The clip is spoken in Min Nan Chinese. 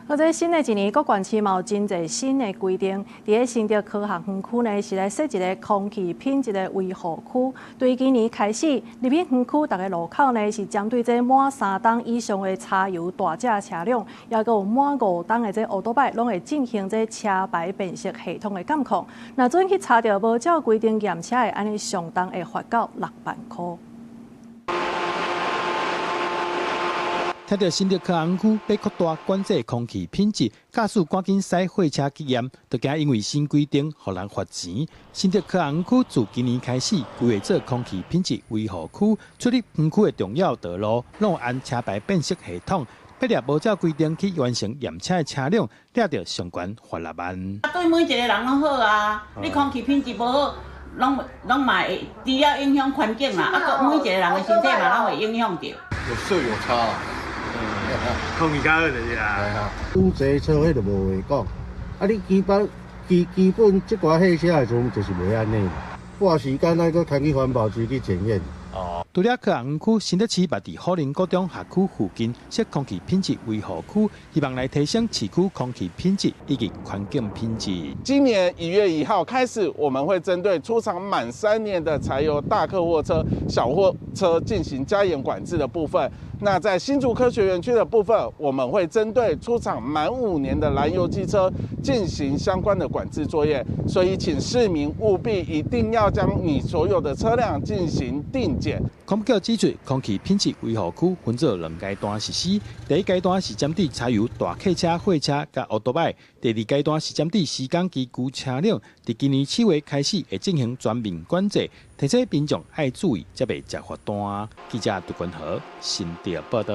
閣這新的一年，各縣市嘛有真濟新的規定。佇咧新竹科學園區呢，是來設一个空氣品質的維護區。對今年開始，入去園區逐个路口呢，是針對這滿3噸以上的柴油大載車輛，抑閣有滿5噸的這歐多擺，攏會進行這車牌辨識系統的監控。若準去查著無照規定驗車的，按呢上重會罰到6萬箍。聽著新竹科學園區欲擴大管制空氣品質，駕駛趕緊駛貨車去驗，著驚因為新規定予人罰錢。新竹科學園區自今年開始規劃做空氣品質維護區，出入園區的重要道路，攏按車牌辨識系統，欲掠無照規定去完成驗車的車輛，掠著上懸罰6萬。對每一個人攏好啊，你空氣品質無好，攏攏嘛會除了影響環境啦，啊，閣每一個人的身體嘛攏會影響著。有色有差。空氣較好就是啦。有濟車彼就無話講，啊，你基本基基本這寡貨車的時陣就是袂按呢，掛時間愛閣牽去環保局去檢驗。哦，除了科學園區，新竹市嘛佇虎林國中學區附近設空氣品質維護區，希望來提升市區空氣品質以及環境品質。今年1月1號開始，我們會針對出廠滿3年的柴油大客貨車、小貨車進行加嚴管制的部分。那在新竹科學園區的部分，我們會針對出廠滿5年的燃油機車進行相關的管制作業。所以，請市民務必一定要將你所有的車輛進行定檢。空局指出，空氣品質維護區分做兩階段實施。第一階段是針對柴油大客車、貨車佮歐多擺；第二階段是針對施工機具車輛。佇今年7月開始會進行全面管制，提醒民眾愛注意，才袂食罰單。記者杜君和新竹報導。